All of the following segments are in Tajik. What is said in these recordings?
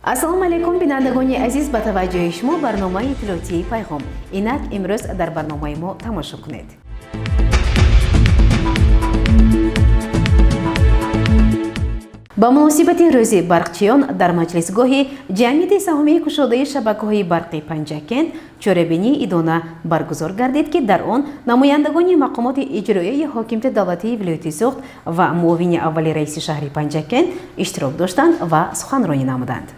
Ассалому алайкум, бинандагони азиз. Ба таваҷҷӯҳи шумо барномаи иттилоотии «Пайғом». Инак, имрӯз дар барномаи мо тамошо кунед. Ба муносибати рӯзи барқчиён дар маҷлисгоҳи ҷамъияти саҳомии кушодаи шабакаҳои барқи Панҷакент чорабинии идона баргузор гардид, ки дар он намояндагони мақомоти иҷроияи ҳокимияти давлатии вилояти Суғд ва муовини аввали раиси шаҳри Панҷакент иштирок доштанд ва суханронӣ намуданд.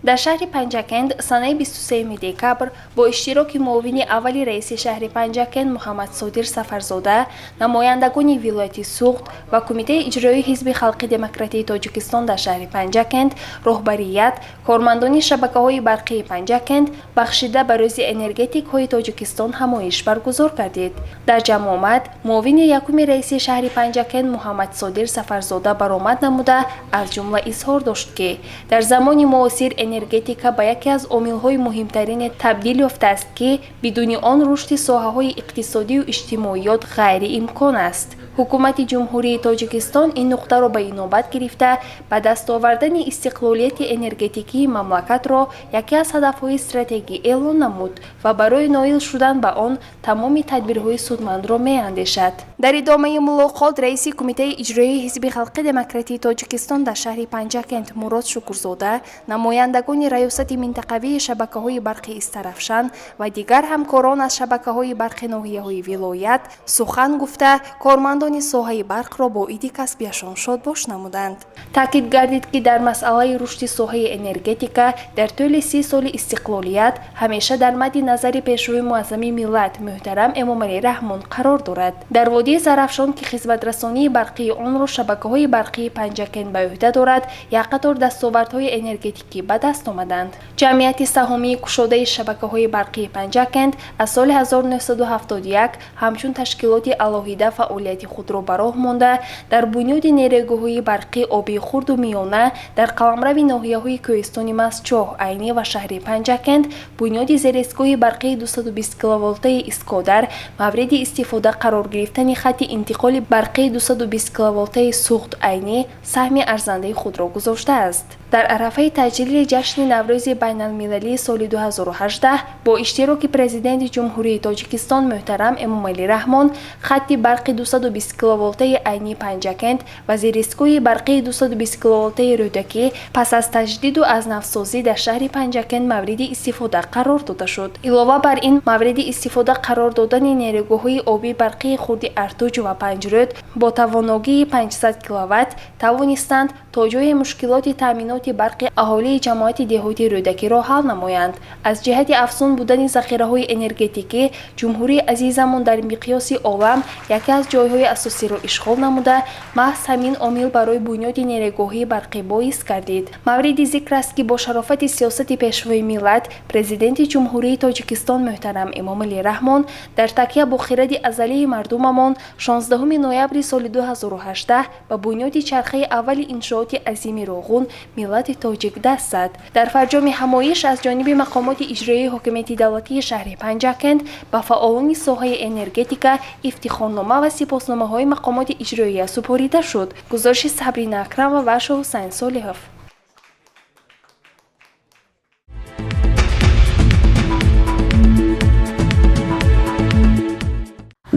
Дар шаҳри Панҷакент санаи 23 декабр бо иштироки муовини аввали раиси шаҳри Панҷакент Муҳаммадсодир Сафарзода, намояндагони вилояти Суғд ва Кумитаи иҷроии Ҳизби халқи демократии Тоҷикистон дар шаҳри Панҷакент, роҳбарият, кормандони шабакаҳои барқии Панҷакент бахшида ба рӯзи энергетикҳои Тоҷикистон ҳамоиш баргузор гардид. Дар ҷамъомад муовини якуми раиси шаҳри Панҷакент Муҳаммадсодир Сафарзода баромад намуда, аз ҷумла изҳор дошт, ки дар замони муосир энергетика ба яке аз омилҳои муҳимтарине табдил ёфтааст, ки бидуни он рушди соҳаҳои иқтисодию иҷтимоиёт ғайриимкон аст. Ҳукумати Ҷумҳурии Тоҷикистон ин нуқтаро ба инобат гирифта, ба даст овардани истиқлолияти энергетикии мамлакатро яке аз ҳадафҳои стратегӣ эълон намуд ва барои ноил шудан ба он тамоми тадбирҳои судмандро меандешад. Дар идомаи мулоқот раиси Кумитаи иҷроии Ҳизби халқи демократии Тоҷикистон дар шаҳри Панҷакент Мурод Шукурзода, намояндагони раёсати минтақавии шабакаҳои барқи Истарафшан ва дигар ҳамкорон аз шабакаҳои барқи ноҳияҳои вилоят сухан гуфта, кормандони соҳаи барқро бо иди касбияшон шодбош намуданд. Таъкид гардид, ки дар масъалаи рушди соҳаи энергетика дар тӯли 30 соли истиқлолият ҳамеша дар мадди назари Пешвои муаззами миллат муҳтарам Эмомалӣ Раҳмон қарор дорад. Дар водии Зарафшон, ки хизматрасонии барқии онро шабакаҳои барқии Панҷакент ба ӯҳда дорад, як қатор дастовардҳои энергетикӣ ба даст омаданд. Ҷамъияти саҳомии кушодаи шабакаҳои барқии Панҷакент аз соли 1971 ҳамчун ташкилоти алоҳида фаъолияти худро ба роҳ монда, дар бунёди нерӯгоҳҳои барқии обии хурду миёна дар қаламрави ноҳияҳои кӯҳистони Мастчоҳ, Айнӣ ва шаҳри Панҷакент, бунёди зерестгоҳи барқии 220 киловолтаи Искодар, мавриди истифода қарор гирифтани хатти интиқоли барқии 220 киловолтаи Суғд Айнӣ саҳми арзандаи худро гузоштааст. Дар арафаи таҷлили ҷашни Наврӯзи байналмилалии соли 2018 бо иштироки Президенти Ҷумҳурии Тоҷикистон муҳтарам Эмомалӣ Раҳмон хатти барқи 220 киловолтаи Айнӣ Панҷакент ва зеристгоҳи барқии 220 киловолтаи Рӯдакӣ пас аз таҷдиду аз навсозӣ дар шаҳри Панҷакент мавриди истифода қарор дода шуд. Илова бар ин, мавриди истифода қарор додани нерӯгоҳҳои обии барқии хурди Артуҷ ва Панҷрӯд бо тавоногии 500 киловатт тавонистанд то ҷое мушкилоти таъминоти барқи аҳолии ҷамоати деҳоти Рӯдакиро ҳал намоянд. Аз ҷиҳати афзун будани захираҳои энергетикӣ ҷумҳурии азизамон дар миқёси олам яке аз ҷойҳои асосиро ишғол намуда, маҳз ҳамин омил барои бунёди нерӯгоҳии барқӣ боис гардид. Мавриди зикр аст, ки бо шарофати сиёсати Пешвои миллат, Президенти Ҷумҳурии Тоҷикистон муҳтарам Эмомалӣ Раҳмон, дар такя бо хиради азалии мардумамон 16 ноябри соли 2018 ба бунёди чархаи аввали иншооти азими Роғун миллати тоҷик даст зад. Дар фарҷоми ҳамоиш аз ҷониби мақомоти иҷроии ҳокимияти давлатии шаҳри Панҷакент ба фаъолони соҳаи энергетика ифтихорнома ва сипосномаҳои мақомоти иҷроия супорида шуд. Гузориши Сабрина Акрамова ва Шоҳусайн Солиҳов.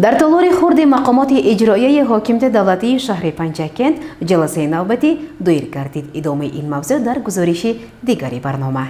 Дар толори хурди мақомоти иҷроияи ҳокимияти давлатии шаҳри Панҷакент ҷаласаи навбатӣ доир гардид. Идомаи ин мавзӯъ дар гузориши дигари барнома.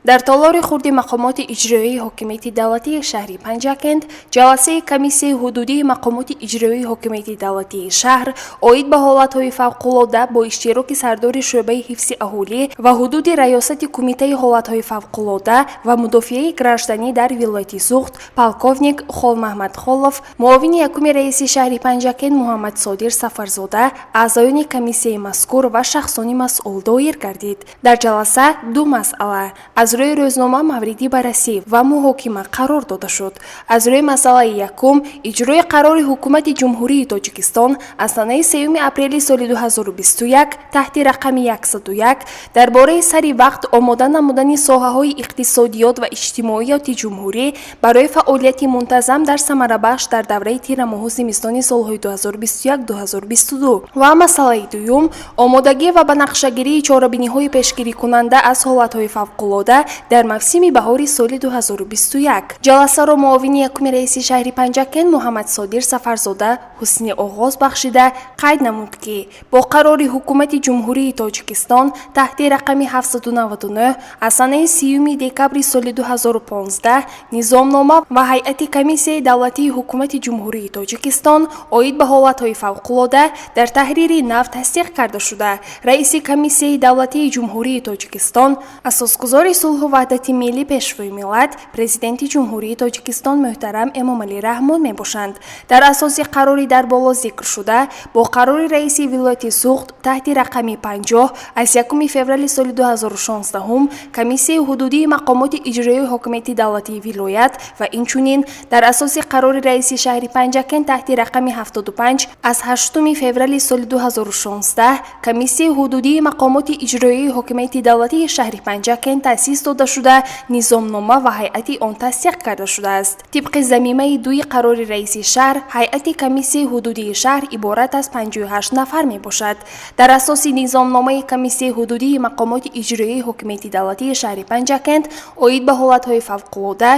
Дар толори хурди мақомоти иҷроияи ҳокимияти давлатии шаҳри Панҷакент ҷаласаи комиссияи ҳудудии мақомоти иҷроияи ҳокимияти давлатии шаҳр оид ба ҳолатҳои фавқулодда бо иштироки сардори шӯъбаи ҳифзи аҳолӣ ва ҳудуди раёсати Кумитаи ҳолатҳои фавқулодда ва мудофиаи гражданӣ дар вилояти Суғд полковник Холмаҳмад Холов, муовини якуми раиси шаҳри Панҷакент Муҳаммадсодир Сафарзода, аъзоёни комиссияи мазкур ва шахсони масъул доир гардид. Дар ҷаласа ду масъала аз Аз рӯи рӯзнома мавриди баррасӣ ва муҳокима қарор дода шуд. Аз рӯи масъалаи якум, иҷрои қарори Ҳукумати Ҷумҳурии Тоҷикистон аз санаи 3 апрели соли 2021 таҳти рақами 101 дар бораи сари вақт омода намудани соҳаҳои иқтисодиёт ва иҷтимоиёти ҷумҳурӣ барои фаъолияти мунтазам дар самарабахш дар давраи тирамоҳу зимистони солҳои 2021-2022 ва масъалаи дуюм, омодагӣ ва ба нақшагирии чорабиниҳои пешгирикунанда аз ҳолатҳои фавқулода дар мавсими баҳори соли 2021. Ҷаласаро муовини якуми раиси шаҳри Панҷакент Муҳаммадсодир Сафарзода ҳусни оғоз бахшида, қайд намуд, ки бо қарори Ҳукумати Ҷумҳурии Тоҷикистон таҳти рақами 799 аз санаи 30 декабри соли 2015 низомнома ва ҳайати Комиссияи давлатии Ҳукумати Ҷумҳурии Тоҷикистон оид ба ҳолатҳои фавқулода дар таҳрири нав тасдиқ карда шуда, раиси Комиссияи давлатии Ҷумҳурии Тоҷикистон Асосгузори сулҳу ваҳдати миллӣ, Пешвои миллат, Президенти Ҷумҳурии Тоҷикистон муҳтарам Эмомалӣ Раҳмон мебошанд. Дар асоси қарори дар боло зикршуда, бо қарори раиси вилояти Суғд таҳти рақами 50 аз 1 феврали соли 2016 Комиссияи ҳудудии мақомоти иҷроии ҳокимияти давлатии вилоят ва инчунин дар асоси қарори раиси шаҳри Панҷакент таҳти рақами 75 аз 8 феврали соли 2016 Комиссияи ҳудудии мақомоти иҷроии ҳокимияти давлатии шаҳри Панҷакент таъсис дода шуда, низомнома ва ҳайати он тасдиқ карда шудааст. Тибқи замимаи дуи қарори раиси шаҳр, ҳайати комиссияи ҳудудии шаҳр иборат аз 58 нафар мебошад. Дар асоси низомномаи Комиссияи ҳудудии мақомоти иҷроии ҳокимияти давлатии шаҳри Панҷакент оид ба ҳолатҳои фавқулода,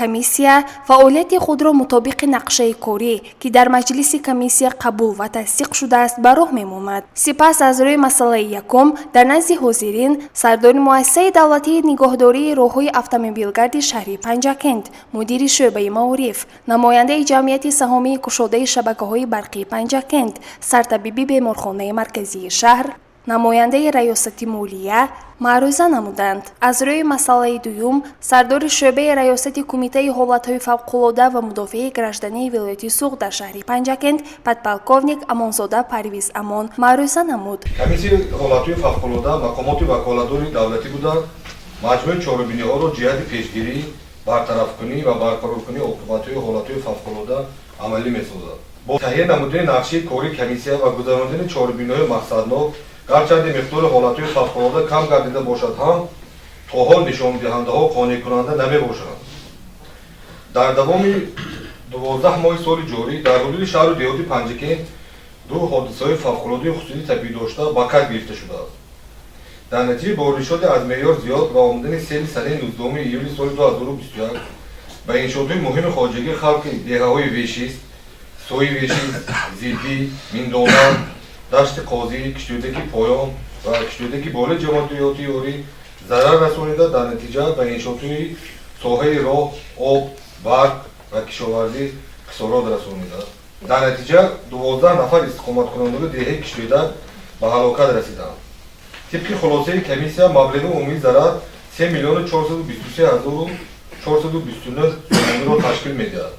комиссия фаъолияти худро мутобиқи нақшаи корӣ, ки дар маҷлиси комиссия қабул ва тасдиқ шудааст, ба роҳ мемонад. Сипас аз рӯи масъалаи якум дар назди ҳозирин сардори Муассисаи давлатии нигоҳдории роҳҳои автомобилгарди шаҳри Панҷакент, мудири шӯъбаи маориф, намояндаи Ҷамъияти саҳомии кушодаи шабакаҳои барқии Панҷакент, сартабиби беморхонаи марказии шаҳр, намояндаи Раёсати молия маърӯза намуданд. Аз рӯи масъалаи дуюм сардори шӯъбаи Раёсати Кумитаи ҳолатҳои фавқулода ва мудофиаи граждании вилояти Суғд дар шаҳри Панҷакент подполковник Амонзода Парвиз Амон маърӯза намуд. Комиссияи ҳолатҳои фавқулода мақомоти ваколатдори давлатӣ буда, маҷмӯи чорабиниҳоро ҷиҳати пешгирӣ, бартарафкунӣ ва барқароркунии оқибатҳои ҳолатҳои фавқулода амалӣ месозад. Бо таҳия намудани нақшаи кори комиссия ва гузарондани чорабиниҳои мақсаднок, гарчанде миқдори ҳолатҳои фавқулода кам гардида бошад ҳам, то ҳол нишондиҳандаҳо қонеъкунанда намебошанд. Дар давоми 12 моҳи соли ҷорӣ дар ҳудуди шаҳру деҳоти Панҷакент ду ҳодисаҳои фавқулодаи хусусии табиӣ дошта ба қайд гирифта шудааст. Дар натиҷаи боришоти аз меъёр зиёд ва омадани сели санаи 19 июли соли 2021 ба иншоотҳои муҳими хоҷагии халқи деҳаҳои Вешист, Сои Вешист, Зиддӣ, Миндона, Дашти Қозӣ, Киштӯдаки Поён ва Киштӯдаки Болои ҷамоати деҳоти Ёрӣ зарар расонида, дар натиҷа ба иншоотҳои соҳаи роҳ, об, барқ ва кишоварзӣ хисорот расонида, дар натиҷа 12 нафар истиқоматкунандагони деҳаи Киштӯдак ба ҳалокат расиданд. Тибқи хулосаи комиссия, маблағи умумии зарар 3 миллиону 423 ҳазору 429 сомониро ташкил медиҳад.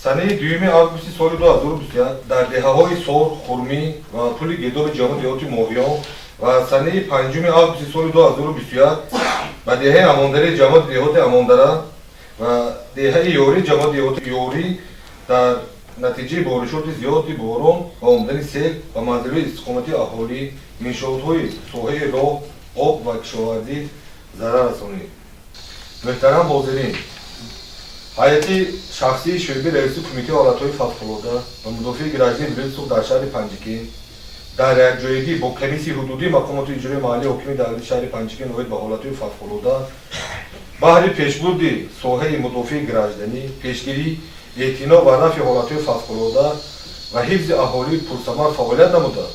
Санаи 2 августи соли 2021 дар деҳаҳои Сор, Хурмӣ ва Пули Гедоби ҷамоати деҳоти Моҳиён ва санаи 5 августи соли 2021 ба деҳаи Амондараи ҷамоати деҳоти Амондара ва деҳаи Ёрӣ ҷамоати деҳоти Ёрӣ дар натиҷаи боришоти зиёди борон ва омадани сел ба манзилҳои истиқоматии аҳолӣ, иншоотҳои соҳаи роҳ, об ва кишоварзӣ зарар расонид. Муҳтарам ҳозирин, ҳайати шахсии шӯъбаи раиси Кумитаи ҳолатҳои фавқулода ва мудофиаи граждании вилояти Суғд дар шаҳри Панҷакент дар якҷоягӣ бо Комиссияи ҳудудии мақомоти иҷроии маҳаллии ҳокимияти давлатии шаҳри Панҷакент оид ба ҳолатҳои фавқулода баҳри пешбурди соҳаи мудофиаи гражданӣ, пешгирӣ, эътино ва рафъи ҳолатҳои фавқулода ва ҳифзи аҳолӣ пурсамар фаъолият намуда,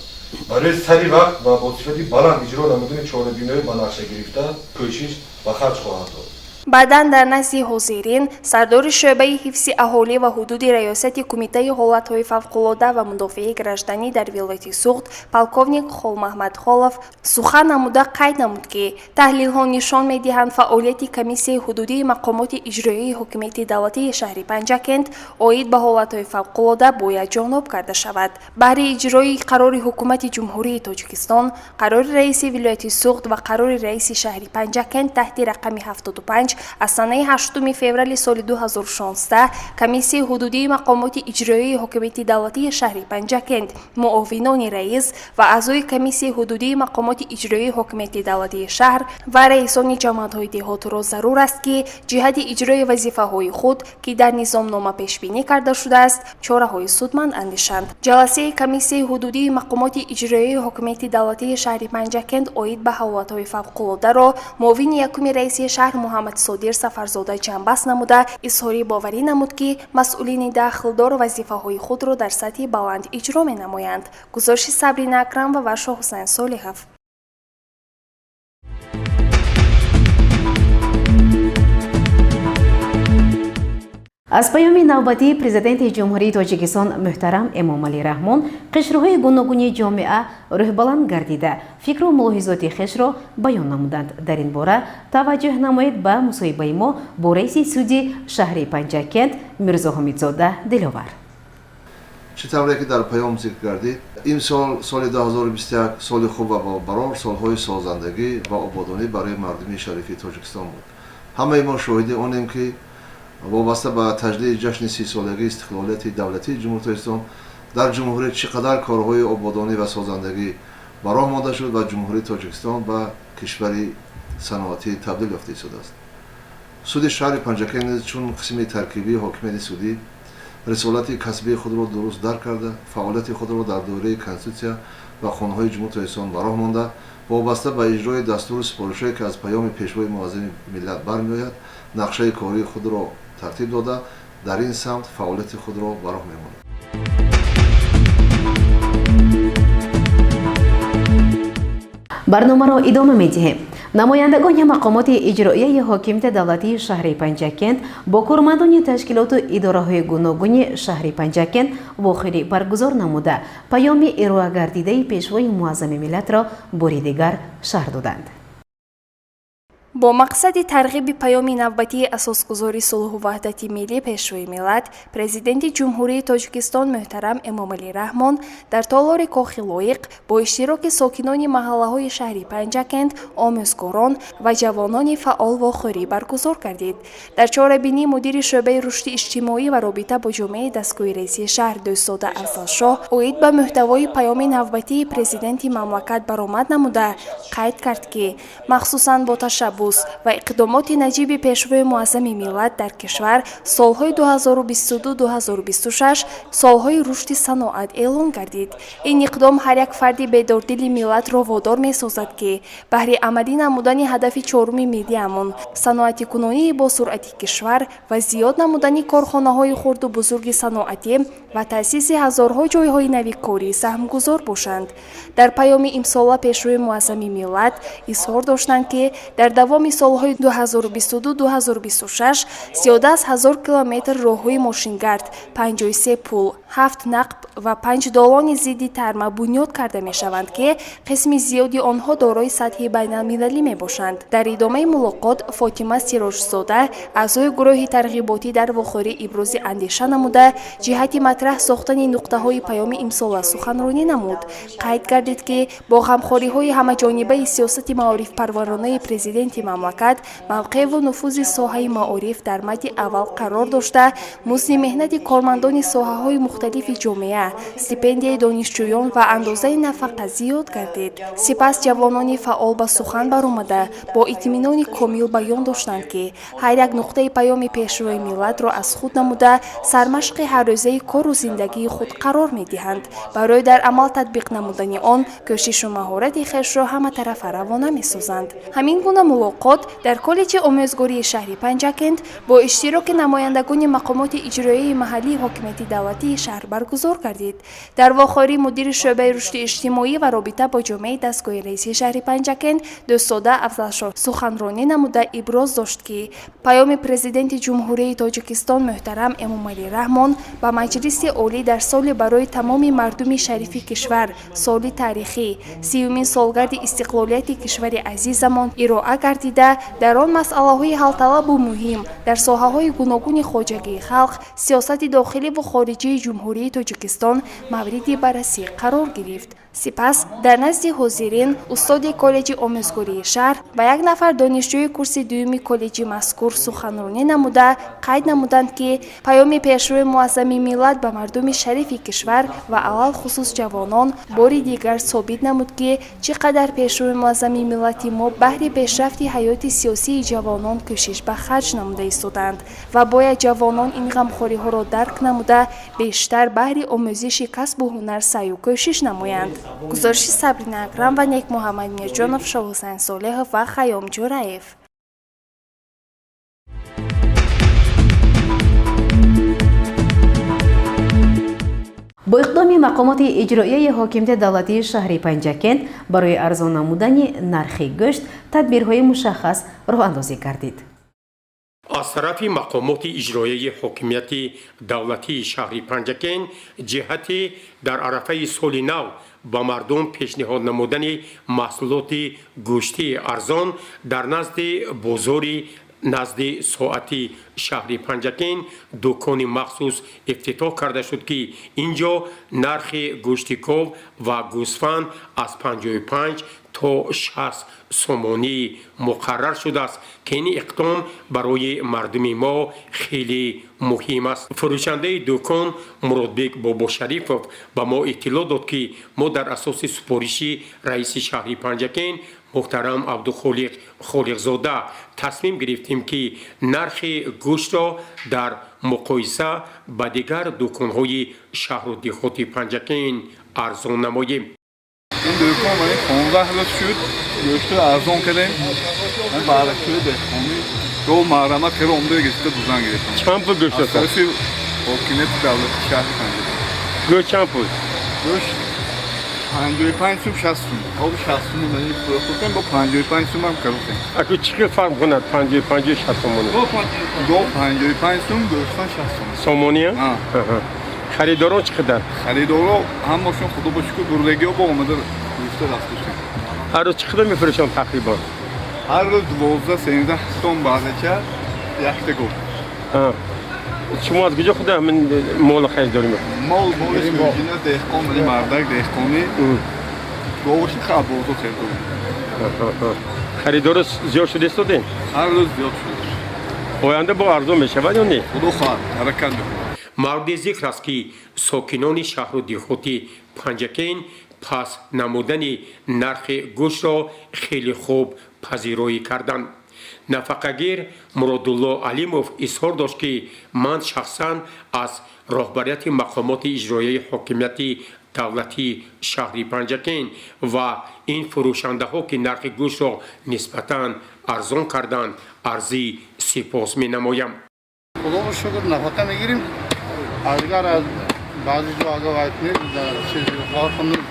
барои сари вақт ва бо сифати баланд иҷро намудани чорабиниҳои ба нақша гирифта кӯшиш ба харҷ хоҳад дод. Баъдан дар назди ҳозирин сардори шӯъбаи ҳифзи аҳолӣ ва ҳудуди Раёсати Кумитаи ҳолатҳои фавқулода ва мудофиаи гражданӣ дар вилояти Суғд полковник Холмаҳмад Холов сухан намуда қайд намуд, ки таҳлилҳо нишон медиҳанд, фаъолияти комиссияи ҳудудии мақомоти иҷроияи ҳокимияти давлатии шаҳри Панҷакент оид ба ҳолатҳои фавқулода бояд ҷоноб карда шавад. Баҳри иҷрои қарори Ҳукумати Ҷумҳурии Тоҷикистон, қарори раиси вилояти Суғд ва қарори раиси шаҳри Панҷакент таҳти рақами 75 аз санаи 8 феврали соли 2016 комиссияи ҳудудии мақомоти иҷроияи ҳокимияти давлатии шаҳри Панҷакент, муовинони раис ва аъзои комиссияи ҳудудии мақомоти иҷроияи ҳокимияти давлатии шаҳр ва раисони ҷамоатҳои деҳотро зарур аст, ки ҷиҳати иҷрои вазифаҳои худ, ки дар низомнома пешбинӣ карда шудааст, чораҳои судманд андешанд. Ҷаласаи комиссияи ҳудудии мақомоти иҷроияи ҳокимияти давлатии шаҳри Панҷакент оид ба ҳолатҳои фавқулодаро муовини якуми раиси шаҳр Муҳаммадсодир Сафарзода ҷамъбаст намуда, изҳори боварӣ намуд, ки масъулини дахлдор вазифаҳои худро дар сатҳи баланд иҷро менамоянд. Гузориши Сабрина Акрамова ва Шоҳҳусайн Солиҳов. Аз паёми навбатии Президенти Ҷумҳурии Тоҷикистон муҳтарам Эмомалӣ Раҳмон қишрҳои гуногуни ҷомеа рӯҳбаланд гардида, фикру мулоҳизоти хешро баён намуданд. Дар ин бора таваҷҷӯҳ намоед ба мусоҳибаи мо бо раиси суди шаҳри Панҷакент Мирзоҳомидзода Диловар. Чӣ тавре ки дар паём зикр гардид, имсол соли 2021 соли хуб ва барор, солҳои созандагӣ ва ободонӣ барои мардуми шарифи Тоҷикистон буд. Ҳамаи мо шоҳиди онем, ки вобаста ба таҷлили ҷашни 30-солагии истиқлолияти давлатии Ҷумҳурии Тоҷикистон дар ҷумҳурӣ чӣ қадар корҳои ободонӣ ва созандагӣ ба роҳ монда шуд ва Ҷумҳурии Тоҷикистон ба кишвари саноатӣ табдил ёфта истодааст. Суди шаҳри Панҷакент низ чун қисми таркибии ҳокимияти судӣ рисолати касбии худро дуруст дарк карда, фаъолияти худро дар доираи Конститутсия ва қонунҳои Ҷумҳурии Тоҷикистон ба роҳ монда, вобаста ба иҷрои дастуру супоришҳое, ки аз паёми Пешвои муаззами миллат бармеояд, нақшаи кории худро тартиб дода, дар ин самт фаъолияти худро ба роҳ мемонад. Барномаро идома медиҳем. Намояндагони мақомоти иҷроияи ҳокимияти давлатии шаҳри Панҷакент бо кормандони ташкилоту идораҳои гуногуни шаҳри Панҷакент вохӯрӣ баргузор намуда, паёми ироагардидаи Пешвои муаззами миллатро бори дигар шарҳ доданд. Бо мақсади тарғиби паёми навбатии асосгузори сулҳу ваҳдати миллӣ, Пешвои миллат, Президенти Ҷумҳурии Тоҷикистон муҳтарам Эмомалӣ Раҳмон дар толори Кохи Лоиқ бо иштироки сокинони маҳаллаҳои шаҳри Панҷакент, омӯзгорон ва ҷавонони фаъол вохӯрӣ баргузор гардид. Дар чорабинӣ мудири шӯъбаи рушди иҷтимоӣ ва робита бо ҷомеаи дастгоҳи раиси шаҳр Дӯстзода Афзалшоҳ оид ба муҳтавои паёми навбатии президенти мамлакат баромад намуда, қайд кард, ки махсусан бо ташаббус ва иқдомоти наҷиби Пешвои муаззами миллат дар кишвар солҳои 2022-2026 солҳои рушди саноат эълон гардид. Ин иқдом ҳар як фарди бедордили миллатро водор месозад, ки баҳри амалӣ намудани ҳадафи чоруми миллиамон, саноатикунонии босуръати кишвар ва зиёд намудани корхонаҳои хурду бузурги саноатӣ ва таъсиси ҳазорҳо ҷойҳои нави корӣ саҳмгузор бошанд. Дар паёми имсола Пешвои муаззами миллат изҳор доштанд, ки дар давоми солҳои 2022-2026 зиёда аз 1000 километр роҳҳои мошингард, 53 пул, 7 нақб ва 5 долони зидди тарма бунёд карда мешаванд, ки қисми зиёди онҳо дорои сатҳи байналмилалӣ мебошанд. Дар идомаи мулоқот Фотима Сироҷзода, аъзои гурӯҳи тарғиботӣ, дар вохӯрӣ ибрози андеша намуда, ҷиҳати матраҳ сохтани нуқтаҳои паёми имсола суханронӣ намуд. Қайд гардид, ки бо ғамхориҳои ҳамаҷонибаи сиёсати маорифпарваронаи президенти мамлакат мавқеъву нуфузи соҳаи маориф дар мадди аввал қарор дошта, музди меҳнати кормандони соҳаҳои мухталифи ҷомеа, стипендияи донишҷӯён ва андозаи нафақа зиёд гардид. Сипас ҷавонони фаъол ба сухан баромада, бо итминони комил баён доштанд, ки ҳар як нуқтаи паёми Пешвои миллатро аз худ намуда, сармашқи ҳаррӯзаи кору зиндагии худ қарор медиҳанд. Барои дар амал татбиқ намудани он кӯшишу маҳорати хешро ҳаматарафа равона месозанд. Ҳамин гуна мулоқот Мулоқот дар коллеҷи омӯзгории шаҳри Панҷакент бо иштироки намояндагони мақомоти иҷроияи маҳаллии ҳокимияти давлатии шаҳр баргузор гардид. Дар вохӯрӣ мудири шӯъбаи рушди иҷтимоӣ ва робита бо ҷомеаи дастгоҳи раиси шаҳри Панҷакент Дӯстзода Афзалшоҳ суханронӣ намуда иброз дошт, ки паёми Президенти Ҷумҳурии Тоҷикистон муҳтарам Эмомалӣ Раҳмон ба Маҷлиси Олӣ дар соли барои тамоми мардуми шарифи кишвар соли таърихӣ, 30-умин солгарди истиқлолияти кишвари азизамон ироа гардида, дар он масъалаҳои ҳалталабу муҳим дар соҳаҳои гуногуни хоҷагии халқ, сиёсати дохиливу хориҷии Ҷумҳурии Тоҷикистон мавриди баррасӣ қарор гирифт. Сипас дар назди ҳозирин устоди коллеҷи омӯзгории шаҳр ва як нафар донишҷӯи курси дуюми коллеҷи мазкур суханронӣ намуда қайд намуданд, ки паёми Пешвои Муаззами миллат ба мардуми шарифи кишвар ва алалхусус ҷавонон бори дигар собит намуд, ки чӣ қадар Пешвои Муаззами миллати мо баҳри пешрафти ҳаёти сиёсии ҷавонон кӯшиш ба харҷ намуда истодаанд ва бояд ҷавонон ин ғамхориҳоро дарк намуда, бештар баҳри омӯзиши касбу ҳунар саъю кӯшиш намоянд. Гузориши Сабрина Акрам ва Некмуҳаммад Мирҷонов, Шоҳҳусайн Солеҳов ва Хайём Ҷӯраев. Бо иқдоми мақомоти иҷроияи ҳокимияти давлатии шаҳри Панҷакент барои арзон намудани нархи гӯшт тадбирҳои мушаххас роҳандозӣ гардид. Аз тарафи мақомоти иҷроияи ҳокимияти давлатии шаҳри Панҷакент ҷиҳати дар арафаи соли нав ба мардум пешниҳод намудани маҳсулоти гӯштии арзон дар назди бозори назди соати шаҳри Панҷакент дукони махсус ифтитоҳ карда шуд, ки ин ҷо нархи гӯшти гов ва гӯсфанд аз 55 то 60 сомонӣ муқаррар шудааст, ки ин иқдом барои мардуми мо хеле муҳим аст. Фурӯшандаи дукон Муродбек Бобошарифов ба мо иттилоъ дод, ки мо дар асоси супориши раиси шаҳри Панҷакент муҳтарам Абдухолиқ Холиқзода тасмим гирифтем, ки нархи гӯштро дар муқоиса ба дигар дуконҳои шаҳру деҳоти Панҷакент арзон намоем. Ин дукон барои 15 рӯз шуд, гӯштро арзон кардем. Баракӯи деҳқонӣ гов маҳрама хеле омда гирифта дузан гирифтам. Чанд пул гӯшт аст? Аз тарафи ҳокимияти давлати шаҳри Панҷакент. Гӯшт чанд пул? Гӯшт 55 сум, 60 сум. Ҳозир 60 сум фурӯхтем, бо 55 сум ҳам карӯхтем. Аку чӣ хел фарқ кунад 55 60 сомонӣ? Гов 55 сум, гӯштан 60 сум. Сомонӣ? Харидорон чӣ қадар? Харидоро ҳамашон худо ба шукр бурдагиҳо бо омада гирифта рафташон. Ҳар рӯз чӣ қадар мефурӯшанд тақрибан? Ҳар рӯз 12-13 тон баъзача якта гов. Шумо аз куҷо худа ҳамин молро харидорӣ мекунед? Мол моли сӯҷина деҳқон, мали мардак деҳқонӣ. Говаши бозор харидорӣ. Харидоро зиёд шуда истодем? Ҳар рӯз зиёд шуда. Оянда бо арзон мешавад ё не? Худо хоҳад, ҳаракат мекунад. Мавриди зикр аст, ки сокинони шаҳру деҳоти Панҷакент пас намудани нархи гӯштро хеле хуб пазироӣ карданд. Нафақагир Муродулло Алимов изҳор дошт, ки ман шахсан аз роҳбарияти мақомоти иҷроияи ҳокимияти давлатии шаҳри Панҷакент ва ин фурӯшандаҳо, ки нархи гӯштро нисбатан арзон карданд, арзи сипос менамоям. Худо ба шукр нафақа мегирем. Агар аз баъзе ҷо агар вай кунед, дар чизи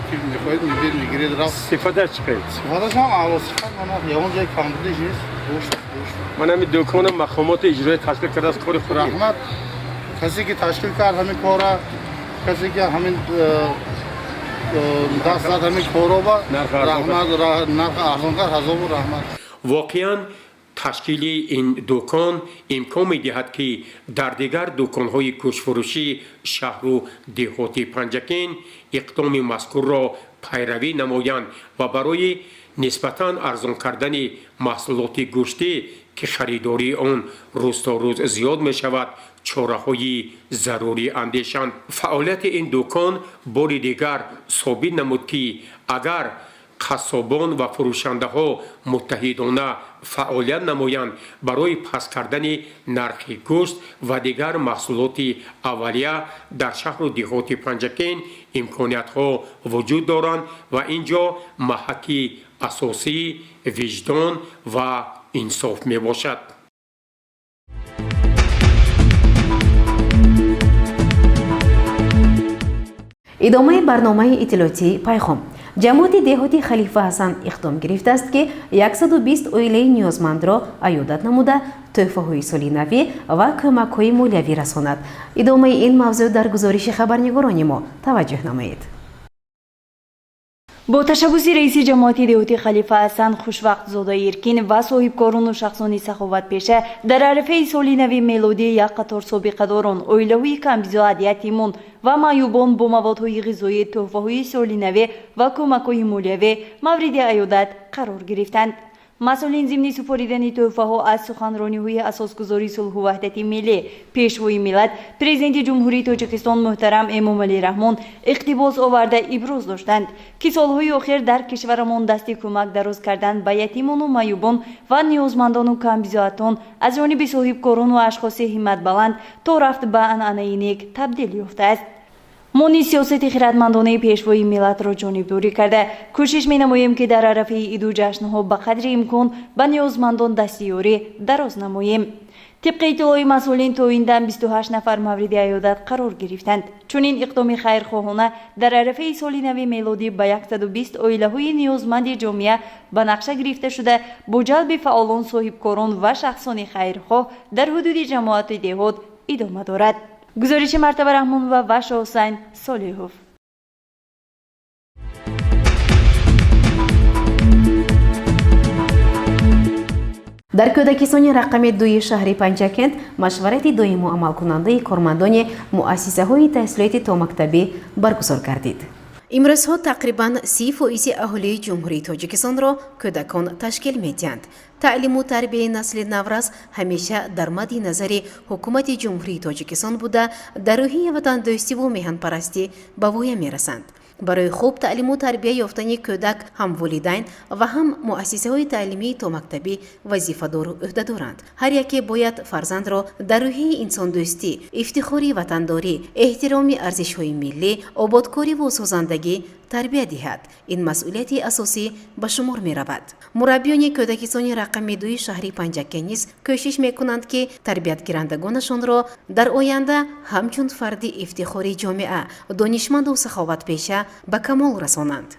ки мехоҳед мебиред, мегиред рафт. Сифаташ чӣ хел? Сифаташ ҳам аъло сифат, мана ягон ҷои камбудиш нест. Гӯшт, гӯшт. Ман ҳамин дукона мақомоти иҷроия ташкил кардааст, кори худ. Раҳмат касе ки ташкил кард ҳамин кора, касе ки ҳамин даст зад ҳамин короба, раҳмат, нарх арзон кард, ҳазору раҳмат. Воқеан ташкили ин дукон имкон медиҳад, ки дар дигар дуконҳои гӯштфурӯшии шаҳру деҳоти Панҷакент иқдоми мазкурро пайравӣ намоянд ва барои нисбатан арзон кардани маҳсулоти гӯштӣ, ки харидории он рӯз то рӯз зиёд мешавад, чораҳои зарурӣ андешанд. Фаъолияти ин дукон бори дигар собит намуд, ки агар қассобон ва фурӯшандаҳо муттаҳидона фаъолият намоянд, барои паст кардани нархи гӯшт ва дигар маҳсулоти аввалия дар шаҳру деҳоти Панҷакент имкониятҳо вуҷуд доранд ва ин ҷо маҳаки асосии виҷдон ва инсоф мебошад. Идомаи барномаи иттилоотии Пайғом. Ҷамоати деҳоти Халифа Ҳасан иқдом гирифтааст, ки 120 оилаи ниёзмандро аёдат намуда, тӯҳфаҳои соли навӣ ва кӯмакҳои молиявӣ расонад. Идомаи ин мавзӯъ дар гузориши хабарнигорони мо таваҷҷӯҳ намоед. Бо ташаббуси раиси ҷамоати деҳоти Халифа Ҳасан Хушвақтзода Иркин ва соҳибкорону шахсони саховатпеша дар арафаи соли нави мелодӣ як қатор собиқадорон, оилаҳои камбизоат, ятимон ва маъюбон бо маводҳои ғизоӣ, тӯҳфаҳои соли навӣ ва кӯмакҳои молиявӣ мавриди аёдат қарор гирифтанд. Масъулин зимни супоридани тӯҳфаҳо аз суханрониҳои асосгузори сулҳу ваҳдати миллӣ, Пешвои миллат, Президенти Ҷумҳурии Тоҷикистон муҳтарам Эмомалӣ Раҳмон иқтибос оварда иброз доштанд, ки солҳои охир дар кишварамон дасти кӯмак дароз кардан ба ятимону маъюбон ва ниёзмандону камбизоатон аз ҷониби соҳибкорону ашхоси ҳимматбаланд то рафт ба анъанаи нек табдил ёфтааст. Мо низ сиёсати хиратмандонаи Пешвои миллатро ҷонибдорӣ карда, кӯшиш менамоем, ки дар арафаи иду ҷашнҳо ба қадри имкон ба ниёзмандон дасти ёрӣ дароз намоем. Тибқи иттилои масъулин, то ин дам 28 нафар мавриди аёдат қарор гирифтанд. Чунин иқдоми хайрхоҳона дар арафаи соли нави мелодӣ ба 120 оилаҳои ниёзманди ҷомеа ба нақша гирифта шуда, бо ҷалби фаъолон, соҳибкорон ва шахсони хайрхоҳ дар ҳудуди ҷамоати деҳот идома дорад. Гузориши Мартаба Раҳмонова ва Шоҳусайн Солиҳов. Дар кӯдакистони рақами дуи шаҳри Панҷакент машварати доимо амалкунандаи кормандони муассисаҳои таҳсилоти томактабӣ баргузор гардид. Имрӯзҳо тақрибан 30% аҳолии Ҷумҳурии Тоҷикистонро кӯдакон ташкил медиҳанд. Таълиму тарбияи насли наврас ҳамеша дар мадди назари Ҳукумати Ҷумҳурии Тоҷикистон буда, дар рӯҳияи ватандӯстиву меҳанпарастӣ ба воя мерасанд. Барои хуб таълиму тарбия ёфтани кӯдак ҳам волидайн ва ҳам муассисаҳои таълимии томактабӣ вазифадору ӯҳдадоранд. Ҳар яке бояд фарзандро дар рӯҳияи инсондӯстӣ, ифтихори ватандорӣ, эҳтироми арзишҳои миллӣ, ободкориву созандагӣ тарбия диҳад. Ин масъулияти асосӣ ба шумор меравад. Мураббиёни кӯдакистони рақами дуи шаҳри Панҷакент низ кӯшиш мекунанд, ки тарбиятгирандагонашонро дар оянда ҳамчун фарди ифтихори ҷомеа, донишманду саховатпеша ба камол расонанд.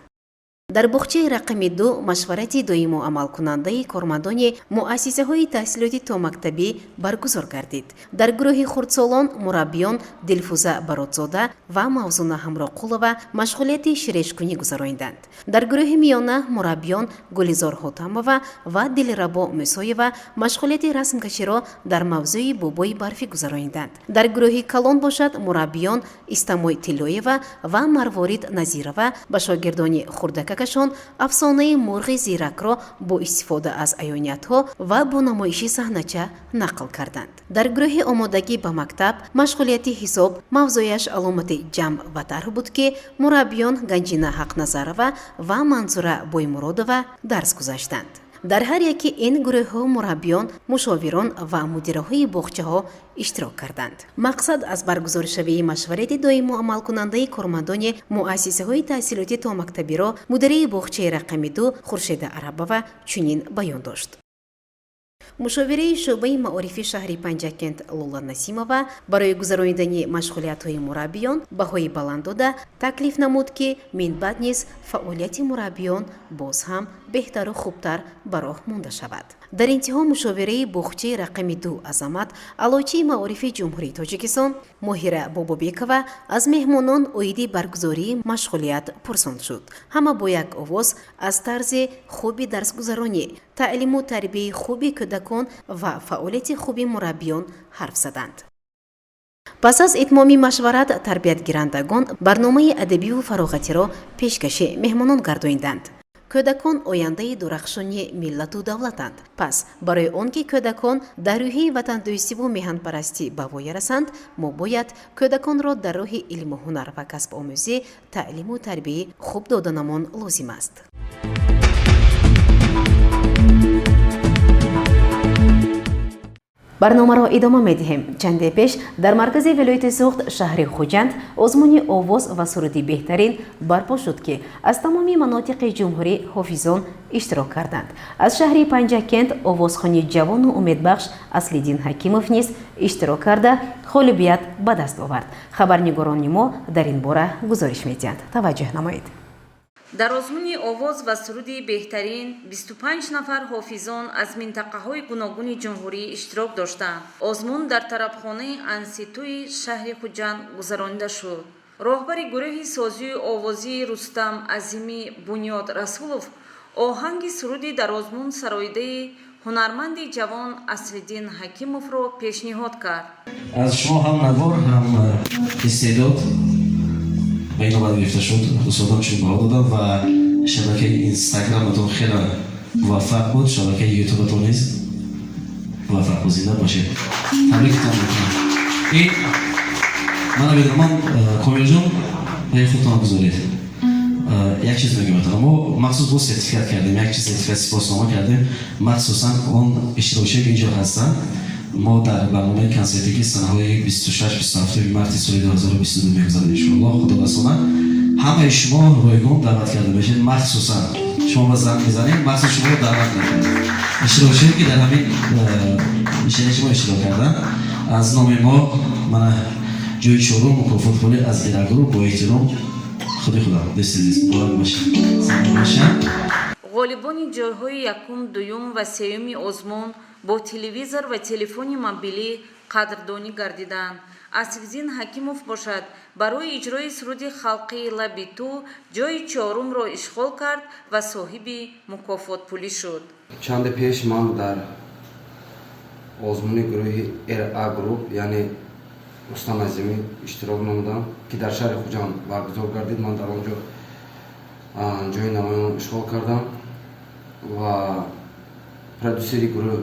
Дар буғчаи рақами ду машварати доимо амалкунандаи кормандони муассисаҳои таҳсилоти томактабӣ баргузор гардид. Дар гурӯҳи хурдсолон мураббиён Дилфуза Баротзода ва Мавзуна Ҳамроқулова машғулияти ширешкунӣ гузарониданд. Дар гурӯҳи миёна мураббиён Гулизор Ҳотамова ва Дилрабо Мусоева машғулияти расмкаширо дар мавзӯи бобои барфӣ гузарониданд. Дар гурӯҳи калон бошад, мураббиён Истамой Тиллоева ва Марворид Назирова ба шогирдони хурдакакашон афсонаи мурғи зиракро бо истифода аз аёниятҳо ва бо намоиши саҳнача нақл карданд. Дар гурӯҳи омодагӣ ба мактаб машғулияти ҳисоб мавзӯяш аломати ҷамъ ва тарҳ буд, ки мураббиён Ганҷина Ҳақназарова ва Манзура Боймуродова дарс гузаштанд. Дар ҳар яки ин гурӯҳҳо мураббиён, мушовирон ва мудираҳои боғчаҳо иштирок карданд. Мақсад аз баргузоршавии машварати доимо амалкунандаи кормандони муассисаҳои таҳсилоти томактабиро мудираи боғчаи рақами ду Хуршеда Арабова чунин баён дошт. Мушовираи шӯъбаи маорифи шаҳри Панҷакент Лола Насимова барои гузаронидани машғулиятҳои мураббиён баҳои баланд дода, таклиф намуд, ки минбаъд низ фаъолияти мураббиён боз ҳам беҳтару хубтар ба роҳ монда шавад. Дар интиҳо мушовираи боғчаи рақами ду Азамат, аълочии маорифи Ҷумҳурии Тоҷикистон Моҳира Бобобекова аз меҳмонон оиди баргузории машғулият пурсон шуд. Ҳама бо як овоз аз тарзи хуби дарсгузаронӣ, таълиму тарбияи хуби кӯдакон ва фаъолияти хуби мураббиён ҳарф заданд. Пас аз итмоми машварат тарбиятгирандагон барномаи адабиву фароғатиро пешкаши меҳмонон гардониданд. Кӯдакон ояндаи дурахшони миллату давлатанд. Пас барои он ки кӯдакон дар рӯҳияи ватандӯстиву меҳанпарастӣ ба воя расанд, мо бояд кӯдаконро дар роҳи илму ҳунар ва касбомӯзӣ таълиму тарбияи хуб доданамон лозим аст. Барномаро идома медиҳем. Чанде пеш дар маркази вилояти Суғд, шаҳри Хуҷанд, озмуни овоз ва суруди беҳтарин барпо шуд, ки аз тамоми манотиқи ҷумҳурӣ ҳофизон иштирок карданд. Аз шаҳри Панҷакент овозхони ҷавону умедбахш Аслиддин Ҳакимов низ иштирок карда, ғолибият ба даст овард. Хабарнигорони мо дар ин бора гузориш медиҳанд. Таваҷҷӯҳ намоед. Дар озмуни овоз ва суруди беҳтарин 25 нафар ҳофизон аз минтақаҳои гуногуни ҷумҳурӣ иштирок доштанд. Озмун дар тарабхонаи Анситуи шаҳри Хуҷанд гузаронида шуд. Роҳбари гурӯҳи созию овозии Рустам Азимӣ Бунёд Расулов оҳанги суруди дар озмун сароидаи ҳунарманди ҷавон Аслиддин Ҳакимовро пешниҳод кард. Аз шумо ҳам навор, ҳам истеъдод ба ин омад гирифта шуд. Устодон чун баҳо доданд ва шабакаи Инстаграматон хеле муваффақ буд, шабакаи Ютубатон низ муваффақ буд. Зинда бошед, табрикатон мекунам. Ин ман намедонам, ман Комилҷон, ба худтон гузоред. Як чиз мегӯям: мо махсус бо сертификат кардем, як чиз, сертификат, сипоснома кардем, махсусан он иштирокчие ки инҷо ҳастанд. Мо дар барномаи консерте, ки санаҳои 26-27 марти соли 2022 мегузарад, иншоаллоҳ, худо расонад, ҳамаи шумо ройгон даъват карда мешавед. Махсусан шумо ба занг мезанем, махсус шуморо даъват мекунем. Иштирокчие ки дар ҳамин ишини шумо иштирок карданд, аз номи мо мана ҷои чорум, мукофот пулӣ аз Ирагрупп, бо эҳтиром худи худам. Дӯсти азиз, муборак бошед, зинда бошанд. Ғолибони ҷойҳои якум, дуюм ва сеюми озмун бо телевизор ва телефони мобилӣ қадрдонӣ гардиданд. Аслиддин Ҳакимов бошад, барои иҷрои суруди халқии «Лаби ту» ҷои чорумро ишғол кард ва соҳиби мукофотпулӣ шуд. Чанде пеш ман дар озмуни гурӯҳи РА Групп, яъне Рустам Азимӣ, иштирок намудам, ки дар шаҳри Хуҷанд баргузор гардид. Ман дар он ҷо ҷои намоён ишғол кардам ва продюсери гурӯҳ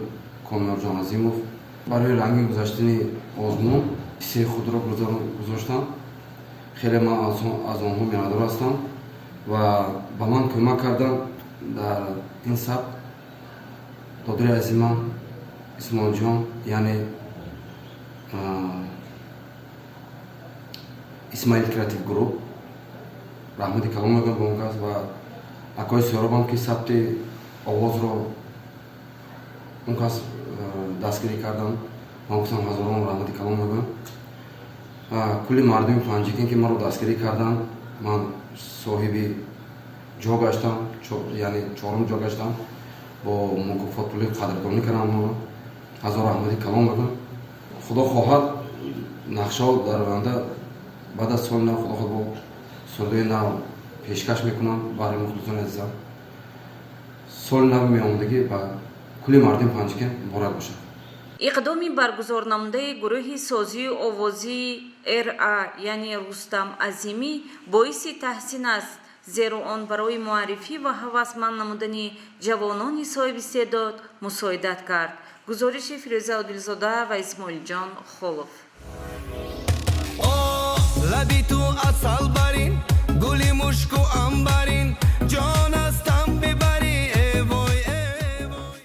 Комёрҷон Азимов барои рангин гузаштани озмун ҳиссаи худро гузоштам. Хеле ман аз онҳо миннатдор ҳастам ва ба ман кӯмак карданд дар ин сабт додари азизман Исмоилҷон, яъне Исмаил Креатив Групп. Раҳмати калон мекунам ба он кас ва акои Сӯҳробам, ки сабти овозро он кас дастгирӣ карданд. Ман гуфтам, ҳазорон раҳмати калон мегӯям кулли мардуми Панҷакент, ки маро дастгирӣ карданд. Ман соҳиби ҷо гаштам, яъне чорум ҷо гаштам, бо мукофотпулӣ қадрдонӣ кардам маро. Ҳазор раҳмати калон мегӯям. Худо хоҳад, нақшаҳо дар оянда, баъд аз соли нав, худо хоҳад, бо сурудои нав пешкаш мекунам баҳри мухлисони азизам. Соли нави меомадагӣ ба кулли мардуми Панҷакент муборак бошад. Иқдоми баргузорнамудаи гурӯҳи созию овозии РА, яъне Рустам Азимӣ, боиси таҳсин аст, зеро он барои муаррифӣ ва ҳавасманд намудани ҷавонони соҳибистеъдод мусоидат кард. Гузориши Фирӯза Одилзода ва Исмоилҷон Холов. Лаби ту асал барин, гули мушку амбарин, ҷон астам бибарӣ, эвой, эвой.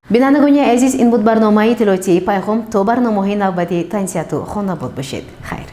Бинандагони азиз, ин буд барномаи иттилоотии «Пайғом». То барномаҳои навбатӣ тансиҳату хонабод бошед. Хайр.